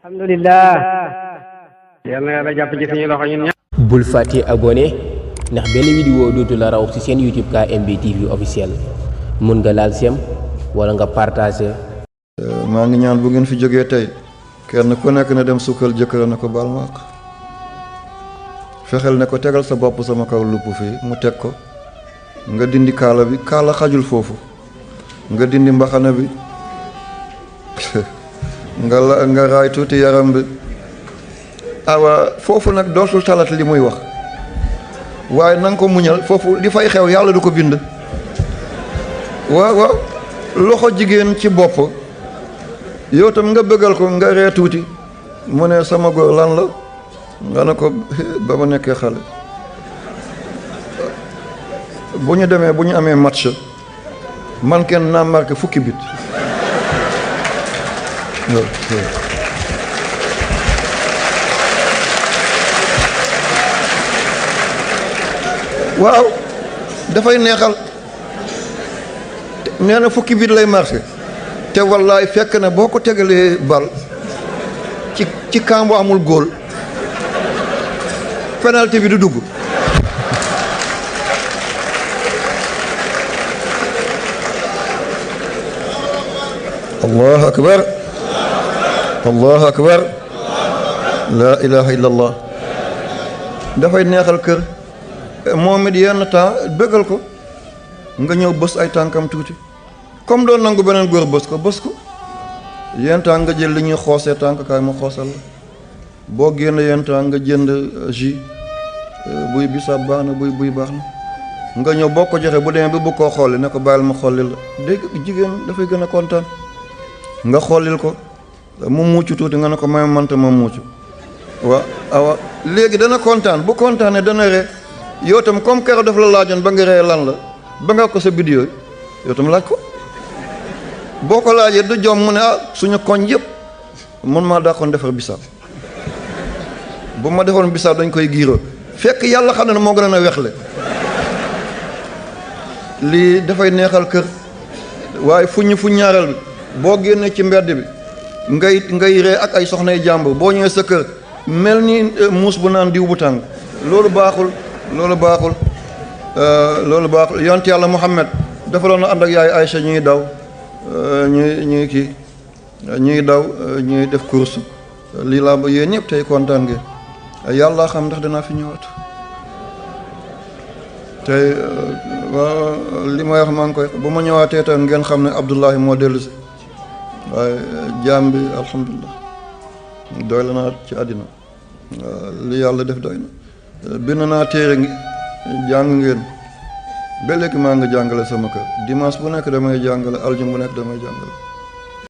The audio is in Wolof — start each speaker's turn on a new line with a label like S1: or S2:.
S1: alhamdulillah yàlla na yàlla jàpp ci suñu loxo ñun ñëpp.
S2: bul fàtte abonné ndax benn vidéo dootu la raw ci seen YouTube KMB TV officiel mun nga laal sem wala nga partager.
S3: maa ngi ñaan bu ngeen fi jógee tey kenn ku nekk na dem sukkal jëkkër na ko baal ma ak fexeel ne ko tegal sa bopp sama kaw lupp fii mu teg ko nga dindi kaala bi kaala xajul foofu nga dindi mbaxana bi nga raay tuuti yaram bi awa foofu nag dootul talat li muy wax waaye na nga ko muñal foofu li fay xew yàlla du ko bind waaw loxo jigéen ci bopp yow tam nga bëggal ko nga ree tuuti mu ne sama góor lan la nga ne ko ba ma nekkee xale bu ñu demee bu ñu amee match man kenn naa marqué fukki bit waaw dafay neexal nee na fukki bit lay marqué te wallaay fekk na boo ko tegalee bal ci camp bu amul góol penalty bi du dugg allahu akbar allahu akbar laa ilaha illallah dafay neexal kër moom it yenn temps bëggal ko nga ñëw bës ay tànkam tuuti comme doon nangu beneen góor bës ko yenn temps nga jël li ñuy xoosee tànk kaay ma xoosal la boo génn yenn temps nga jënd jus buy bisaab baax na buy baax na nga ñëw boo ko joxee bu demee bi bu koo xolli ne ko bàyyil ma xollil la dégg jigéen dafay gën a kontaan nga xollil ko mu muucu tuuti nga ne ko may manta ma muucu waaw awa léegi dana kontaan bu kontaanee dana ree yow tam comme keroog daf la laajoon ba nga ree lan la ba nga ko sa vidéo yi yow tam laaj ko boo ko laajee du jom mu ne suñu koñ yëpp man maa dàqoon defar bisaab bu ma defoon bisaab dañ koy giiroo fekk yàlla xam ne moo gën a wexle lii dafay neexal kër waaye fu ñaareel bi boo génnee ci mbedd bi ngay ree ak ay soxnay jàmbur boo ñëwee sa kër mel ni muus bu naan diw bu tàng loolu baaxul yonent yàlla Muhammad dafa doon ànd ak yaay Aïcha ñuy daw ñuy def course lii laa ba yéen ñëpp tey kontaan ngeen yàlla xam ndax danaa fi ñëwaat tey li may wax maa ngi koy bu ma ñëwaatee tam ngeen xam ne Abdullahi moo dellu si waaye jaam bi alhamdulilah doy la naa ci àddina li yàlla def doy na bind naa téere ngi jàng ngeen ba léegi maa ngi jàngale sama kër dimanche bu nekk damay jàngale aljum bu nekk damay jàngale